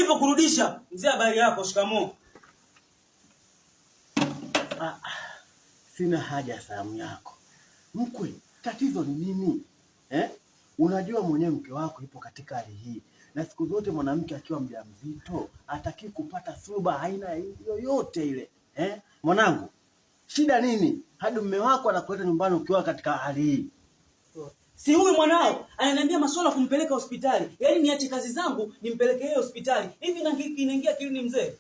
Nilipokurudisha mzee, habari yako? Shikamoo. Ah, sina haja ya salamu yako mkwe. Tatizo ni nini eh? Unajua mwenyewe mke wako yupo katika hali hii, na siku zote mwanamke akiwa mjamzito hataki kupata suba aina yoyote ile eh? Mwanangu, shida nini hadi mume wako anakuleta nyumbani ukiwa katika hali hii? Si huyu mwanao ananiambia masuala kumpeleka hospitali, yaani niache kazi zangu nimpeleke yeye hospitali. Hivi na inaingia akilini mzee?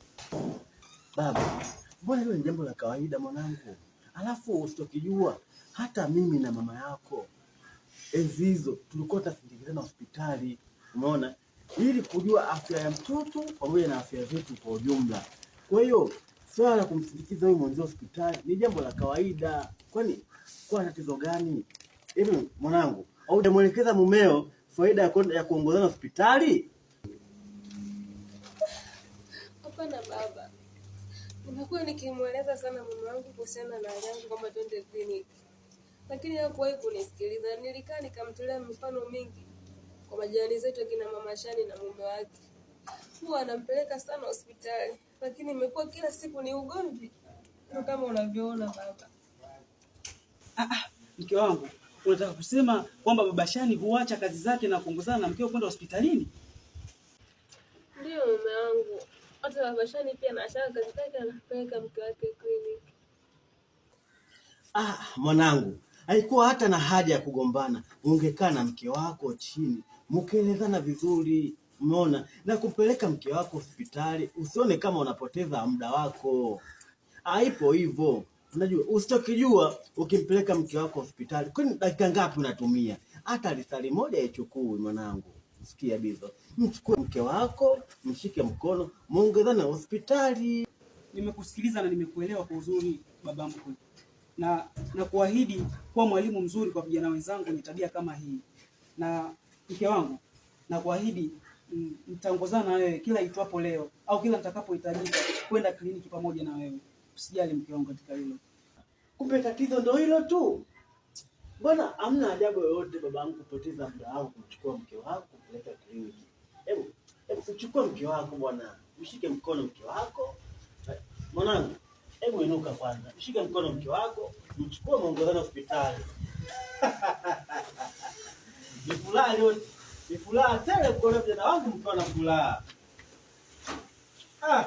Baba, mbona hilo ni jambo la kawaida mwanangu, alafu usitokijua hata mimi na mama yako enzi hizo tulikuwa tunasindikizana hospitali, umeona, ili kujua afya ya mtoto pamoja na afya zetu kwa ujumla. Kwa hiyo swala la kumsindikiza huyu mwenzio hospitali ni jambo la kawaida, kwani kwa tatizo gani? Hivi mwanangu, au hujamwelekeza mumeo faida ya kuongozana hospitali? Hapana baba, nimekuwa nikimweleza sana mume wangu kuhusiana na hali yangu kwamba twende kliniki, lakini hakuwahi kunisikiliza. Nilikaa nikamtolea mifano mingi kwa majirani zetu akina mama Shani na mume wake, huwa anampeleka sana hospitali, lakini imekuwa kila siku ni ugomvi, ndio kama unavyoona baba. Ah, ah, mke wangu, unataka kusema kwamba baba Shani huacha kazi zake na kuongozana na mkeo kwenda hospitalini? Ndiyo mume wangu, hata baba Shani pia anashaka kazi zake, anampeleka mke wake kliniki. Ah, mwanangu, haikuwa hata na haja ya kugombana. Ungekaa na mke wako chini, mkielezana vizuri, umeona, na kupeleka mke wako hospitali, usione kama unapoteza muda wako. Haipo hivyo. Unajua, usitokijua ukimpeleka mke wako hospitali, kwani dakika ngapi unatumia? Hata lisali moja ichukui mwanangu. Sikia Bizo, mchukue mke wako, mshike mkono, muongezane hospitali. Nimekusikiliza na nimekuelewa kwa uzuri baba mkwe, na kuahidi kuwa mwalimu mzuri kwa vijana wenzangu wenye tabia kama hii. Na mke wangu, na kuahidi nitaongozana na wewe kila itwapo leo au kila nitakapohitajika kwenda kliniki pamoja na wewe. Usijali mke wangu katika hilo. Kumbe tatizo ndo hilo tu. Mbona hamna ajabu yoyote babangu kupoteza muda wako kumchukua mke wako kumpeleka kliniki. Hebu hebu uchukue mke wako bwana, mshike mkono mke wako. Mwanangu, hebu inuka kwanza, mshike mkono mke wako, mchukue muongozane hospitali. Ni furaha leo, ni furaha tele kuona vijana wangu mkiwa na furaha. Ah,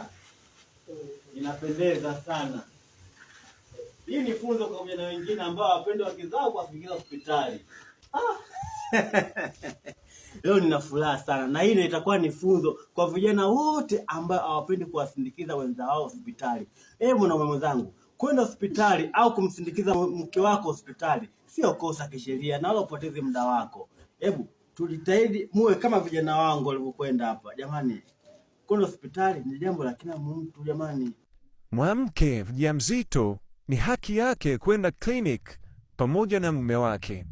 inapendeza sana. Hii ni funzo kwa vijana wengine ambao hawapendi wake zao kuwasindikiza hospitali. Ah. Leo nina furaha sana na hii itakuwa ni funzo kwa vijana wote ambao hawapendi kuwasindikiza wenza wao hospitali. Eh, mwanaume mwenzangu, kwenda hospitali au kumsindikiza mke wako hospitali sio kosa kisheria na wala upoteze muda wako. Hebu tujitahidi muwe kama vijana wangu walivyokwenda hapa. Jamani, kwenda hospitali ni jambo la kila mtu jamani. Mwanamke mjamzito ni haki yake kwenda clinic pamoja na mume wake.